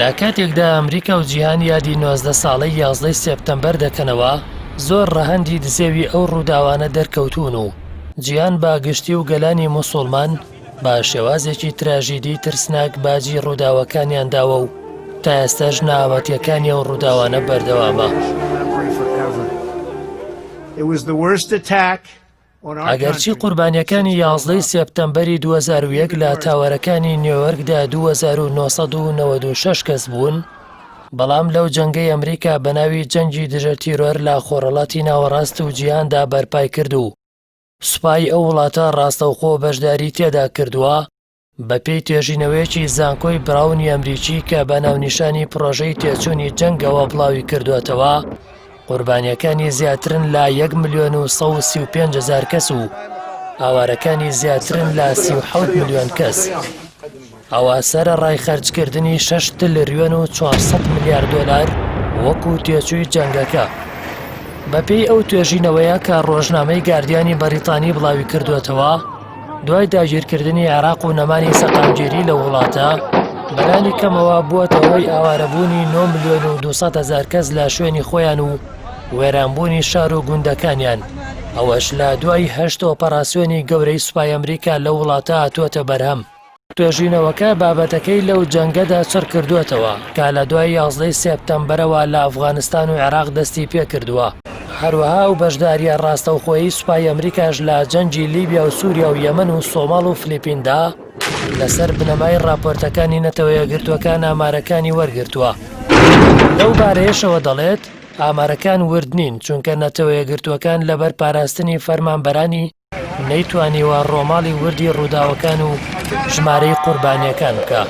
لە کاتێکدا ئەمریکا و جیهان یادی 19 ساڵەی یازدەی سێپتەمبەر دەکەنەوە، زۆر ڕەهەندی دزێوی ئەو ڕووداوانە دەرکەوتوون و جیهان بە گشتی و گەلانی موسوڵمان بە شێوازێکی تراژیدی ترسناک باجی ڕووداوەکانیان داوە و تا ئێستاش نەهامەتیەکانی ئەو ڕووداوانە بەردەوامە. ئەگەرچی قوربانیەکانی یازدەی سێپتەمبەری 2001 لە تاوەرەکانی نیۆیۆرکدا 2996 کەس بوون، بەڵام لەو جەنگەی ئەمریکا بە ناوی جەنگی دژە تیرۆر لە خۆرهەڵاتی ناوەڕاست و جیهاندا بەرپای کرد و سوپای ئەو وڵاتە ڕاستەوخۆ بەشداری تێدا کردووە، بەپێی توێژینەوەیەکی زانکۆی براونی ئەمریکی کە بە ناونیشانی پڕۆژەی تێچوونی جەنگەوە بڵاوی کردووەتەوە، قوربانییەکانی زیاترن لە 1 ملیۆن و 135 هەزار کەس و ئاوارەکانی زیاترن لە 37 ملیۆن کەس. ئەوە سەرەڕای خەرجکردنی شەش تلریۆن و 400 ملیار دۆلار وەکو تێچووی جەنگەکە. بەپێی ئەو توێژینەوەیە کە ڕۆژنامەی گاردیانی بەریتانی بڵاوی کردووەتەوە، دوای داگیرکردنی عێراق و نەمانی سەقامگیری لەو وڵاتە، بەلانی کەمەوە بووەتە هۆی ئاوارەبوونی 9 ملیۆن و 200 هەزار کەس لە شوێنی خۆیان و وێرانبوونی شار و گوندەکانیان، ئەوەش لە دوای هەشت ئۆپەراسیۆنی گەورەی سوپای ئەمریکا لەو وڵاتە هاتووەتە بەرهەم. توێژینەوەکە بابەتەکەی لەو جەنگەدا چڕکردووەتەوە کە لە دوای یازدەی سێپتەمبەرەوە لە ئەفغانستان و عێراق دەستی پێکردووە، هەروەها ئەو بەشدارییە ڕاستەوخۆیەی سوپای ئەمریکاش لە جەنگی لیبیا و سووریا و یەمەن و سۆماڵ و فلیپیندا لەسەر بنەمای ڕاپۆرتەکانی نەتەوە یەکگرتووەکان ئامارەکانی وەرگرتووە. لەو بارەیەشەوە دەڵێت، ئامارەکان ورد نین، چونکە نەتەوە یەکگرتووەکان لەبەر پاراستنی فەرمانبەرانی نەیتوانیوە ڕۆماڵی وردی ڕووداوەکان و ژمارەی قوربانییەکان بکا.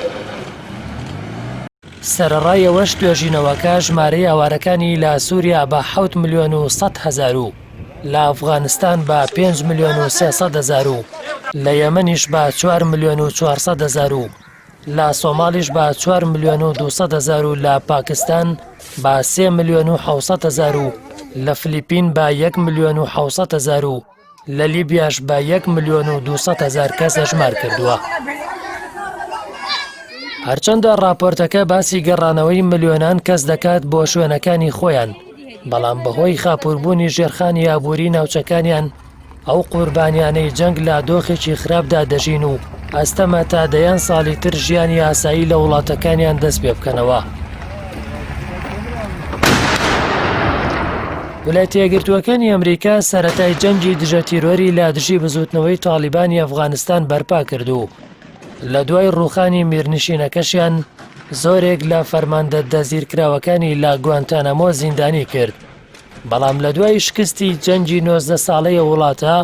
سەرەڕای ئەوەش توێژینەوەکە ژمارەی ئاوارەکانی لە سووریا بە حەوت ملیۆن و 100 هەزار و لە ئەفغانستان بە پێنج ملیۆن و 300 هەزار و لە یەمەنیش بە چوار ملیۆن و 400 هەزار و لە سۆماڵیش بە چوار ملیۆن و 200 هەزار و لە پاکستان بە سێ ملیۆن و 700 هەزار و لە فلیپین بە یەک ملیۆن و 700 هەزار و لە لیبیاش بە یەک ملیۆن و 200 هەزار کەس ئەژمار کردووە. هەرچەندە ڕاپۆرتەکە باسی گەڕانەوەی ملیۆنان کەس دەکات بۆ شوێنەکانی خۆیان، بەڵام بەهۆی خاپووربوونی ژێرخانی ئابووری ناوچەکانیان، ئەو قوربانیانەی جەنگ لە دۆخێکی خراپدا دەژین و ئەستەمە تا دەیان ساڵی تر ژیانی ئاسایی لە وڵاتەکانیان دەست پێ بکەنەوە. ولایەتە یەکگرتووەکانی ئەمریکا سەرەتای جەنگی دژە تیرۆری لە دژی بزوتنەوەی تاڵیبانی ئەفغانستان بەرپا کرد و لە دوای ڕووخانی میرنشینەکەشیان زۆرێک لە فەرماندە دەستگیرکراوەکانی لە گوانتانامۆ زیندانی کرد بەڵام لە دوای شکستی جەنگی 19 ساڵەی ئەو وڵاتە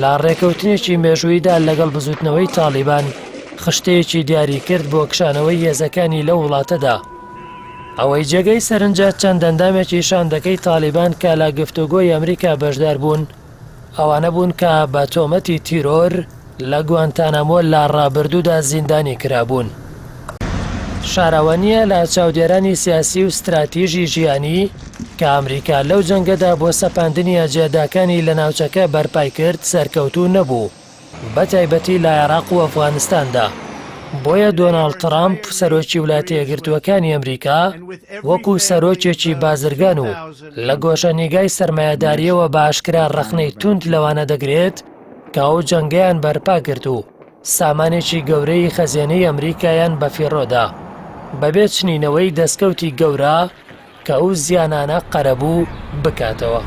لە ڕێکەوتنێکی مێژوویدا لەگەڵ بزوتنەوەی تاڵیبان خشتەیەکی دیاری کرد بۆ کشانەوەی هێزەکانی لەو وڵاتەدا. ئەوەی جێگەی سەرنجە چەند ئەندامێکی شاندەکەی تاڵیبان کە لە گفتوگۆی ئەمریکا بەشدار بوون، ئەوانە بوون کە بە تۆمەتی تیرۆر لە گوانتانامۆ لە ڕابردوودا زیندانی کرابوون. شاراوە نییە لە چاودێرانی سیاسی و ستراتیژی ژیانی کە ئەمریکا لەو جەنگەدا بۆ سەپاندنی ئەجێداکانی لە ناوچەکە بەرپای کرد سەرکەوتوو نەبوو بە تایبەتی لە عێراق و ئەفغانستاندا. بۆیە دۆناڵد ترامپ سەرۆکی ولاتە یەکگرتووەکانی ئەمریکا وەکو سەرۆکێکی بازرگان و لە گۆشەنیگای سەرمایەدارییەوە بە ئاشکرا ڕەخنەی توند لەوانە دەگرێت کە ئەو جەنگەیان بەرپا کرد و سامانێکی گەورەی خەزێنەی ئەمریکایان بەفیڕۆدا بەبێ چنینەوەی دەستکەوتی گەورە کە ئەو زیانانە قەرەبوو بکاتەوە.